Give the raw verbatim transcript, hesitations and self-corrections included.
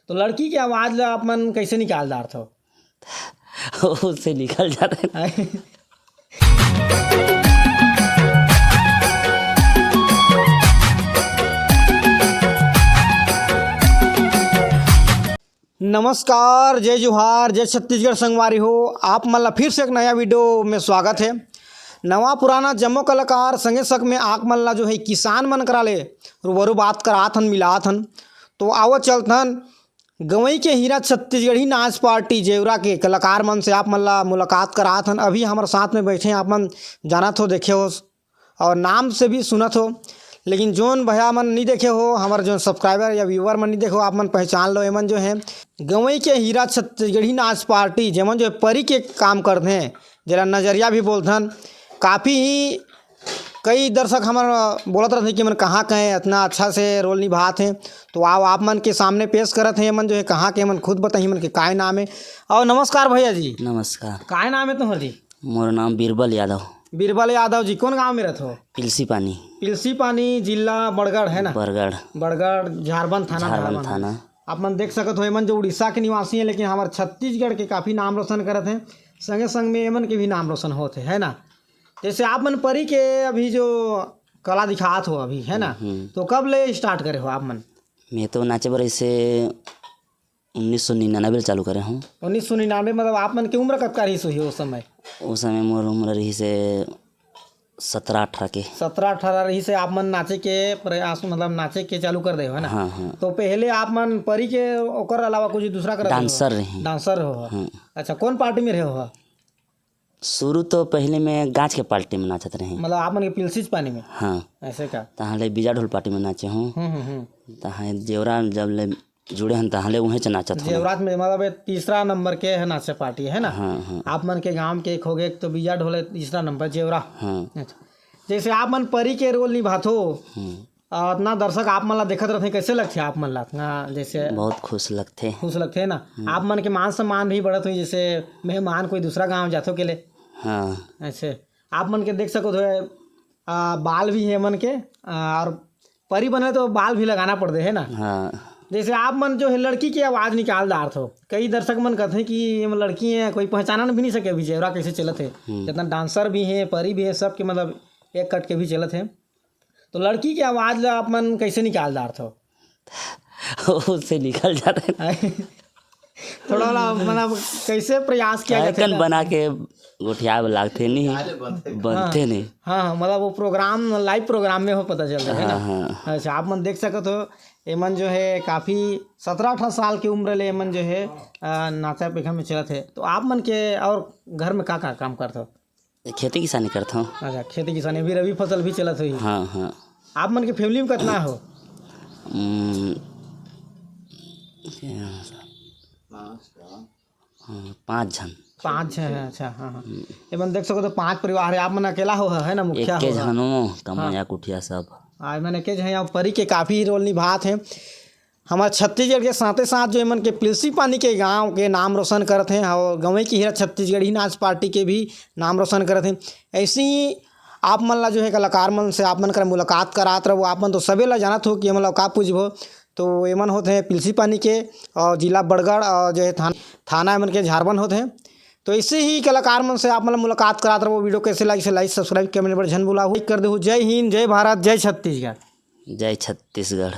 तो लड़की के आवाज ला आप मन कैसे निकाल डारथव? ओसे निकल जाथे। नमस्कार, जय जोहार, जय छत्तीसगढ़ संगवारी हो। आप मन ला फिर से एक नया वीडियो में स्वागत है। नवा पुराना जम्मो कलाकार संगे संग में आप मन ला जो है किसान मन करा ले रूबरू बात करात हन, मिलात हन। तो आवो चलथन गंवई के हीरा छत्तीसगढ़ी नाच पार्टी जेवरा के कलाकार मन से आप मन ला मुलाकात करात हन। अभी हमर साथ में बैठे हैं, आप मन जानत हो, देखे हो और नाम से भी सुनत हो, लेकिन जोन भैया मन नहीं देखे हो, हमर जोन सब्सक्राइबर या व्यूअर मन नहीं देखे हो, आप मन पहचान लो। एमन जो है गंवई के हीरा छत्तीसगढ़ी नाच पार्टी, जेमन जो है परी के काम करथे, जेला नजरिया भी बोलथन। काफ़ी ही कई दर्शक हमर बोलत रहथे कि मन कहाँ के हैं, इतना अच्छा से रोल निभात हैं। तो आओ, आप मन के सामने पेश करत हैं, एमन जो है कहाँ के, एमन खुद बताही, एमन के काय नाम है। और नमस्कार भैया जी। नमस्कार। काय नाम है तुम्हर जी? मोर नाम बीरबल यादव। बीरबल यादव जी, कौन गांव में रहत हो? पिलसी पानी। पिलसी पानी, जिला बड़गढ़ है ना? बरगढ़। बड़गढ़, झारबंद थाना, झारबंद झारबंद। थाना। आप मन देख सकत हो, एमन जो उड़ीसा के निवासी हैं, लेकिन हमर छत्तीसगढ़ के काफ़ी नाम रोशन करत हैं। संगे संग में एमन के भी नाम रोशन होत है, है ना? जैसे आप मन परी के अभी जो कला दिखात हो अभी, है ना? हम्म। तो कब ले स्टार्ट करे हो आप मन? मैं तो नाचे बर ऐसे उन्नीस सौ निन्यानवे ले चालू करे हूँ। उन्नीस सौ निन्यानवे, मतलब आप मन के उम्र कतका रहिस होही उस समय? उस समय मोर उम्र रहिस हे सत्रह अठारह के। सत्रह अठारह रहिस हे, आप मन नाचे के प्रयास, मतलब नाचे के चालू कर दे हो, है ना? हाँ, हाँ। तो पहले आप मन परी के ओकर अलावा कुछ दूसरा करत रहे हो? डांसर रहे। डांसर हो। हाँ। अच्छा, कौन पार्टी में रहे हो? शुरू तो पहले मैं गाछ के पार्टी में नाचत रहे। मतलब आप मन के पिलसीच पानी में? हाँ। ऐसे का? तहाँ ले बीजा ढोल पार्टी में नाचे हूँ। हम्म, हम्म, हम्म। तहाँ जेवरा जब ले जुड़े हन, तहाँ ले उहें च नाचत हन। जेवरात में मतलब ये तीसरा नंबर के है नाचे पार्टी, है ना? हाँ, हाँ। आप मन के गांव के एक हो गए, एक तो बीजा ढोले, तीसरा नंबर जेवरा। हाँ। अच्छा। जैसे आप मन परी के रोल निभाथो, हम्म। आ, इतना दर्शक आप मन ला देखत रहथे, कैसे लगथे आप मन ला? इतना जैसे बहुत खुश लगथे। खुश लगथे ना? हम्म। आप मन के मान सम्मान भी बढ़त होही, जैसे मेहमान कोई दूसरा गांव जाथो के ले। हाँ। ऐसे आप मन के देख सकत हो, आ, बाल भी है मन के, आ, और परी बने तो बाल भी लगाना पड़ते है ना? हाँ। जैसे आप मन जो है लड़की की आवाज़ निकाल डारथो, कई दर्शक मन कहते हैं कि ये लड़की है, कोई पहचाना भी नहीं सके अभी जेवरा कैसे चलत है। हम्म। जितना डांसर भी है, परी भी है, सबके मतलब एक कट के भी चलत है। तो लड़की के आवाज़ ला आप मन कैसे निकाल डारथो? ओसे निकल जाथे। थोड़ा वाला मतलब कैसे प्रयास किया जाथे? कन बना के गोठियाए बर लागथे नहीं, बनथे नहीं। हाँ, हाँ, मतलब वो प्रोग्राम, लाइव प्रोग्राम में हो पता चलता है ना? हाँ, हाँ। अच्छा, आप मन देख सकत हो, एमन जो है काफ़ी सत्रह अठारह साल के उम्र ले एमन जो है, आ, नाचा पेखा में चलत है। तो आप मन के और घर में का का काम करत हो? खेती किसानी करत हूँ। अच्छा, खेती किसानी, अभी रबी फसल भी चलत होही। हाँ, हाँ। आप मन के फैमिली में कितना हो? हम्म, क्या, हाँ, पाँच झन। पाँच झन है, अच्छा, हाँ, हाँ। हम्म। ये मन देख सको तो पाँच परिवार है, आप मन अकेला हो, है ना, मुखिया एके हो? झन हो, कमाया हाँ। कुठिया सब। हाँ, ये मन एके झन, यहाँ परी के काफ़ी रोल निभात है। हमारे छत्तीसगढ़ के साथे साथ जो एमन के पिलसी पानी के गांव के नाम रोशन करत हैं और गंवई की हीरा छत्तीसगढ़ी नाच पार्टी के भी नाम रोशन करत हैं। ऐसे ही आप मन ला जो है कलाकार मन से आप मन कर मुलाकात करात रहो। आप मन तो सबे ला जानत हो कि एमन ला का पूछबो। तो एमन होत हैं पिलसी पानी के और जिला बड़गढ़ और जो है थान-, थाना एमन के झारबंद होत हैं। तो ऐसे ही कलाकार मन से आप मन ला मुलाकात करात रहो। वीडियो कैसे लाइक से लाइक, सब्सक्राइब, कमेंट बर झन भुलाहू, लाइक कर देहू। जय हिंद, जय भारत, जय छत्तीसगढ़। जय छत्तीसगढ़।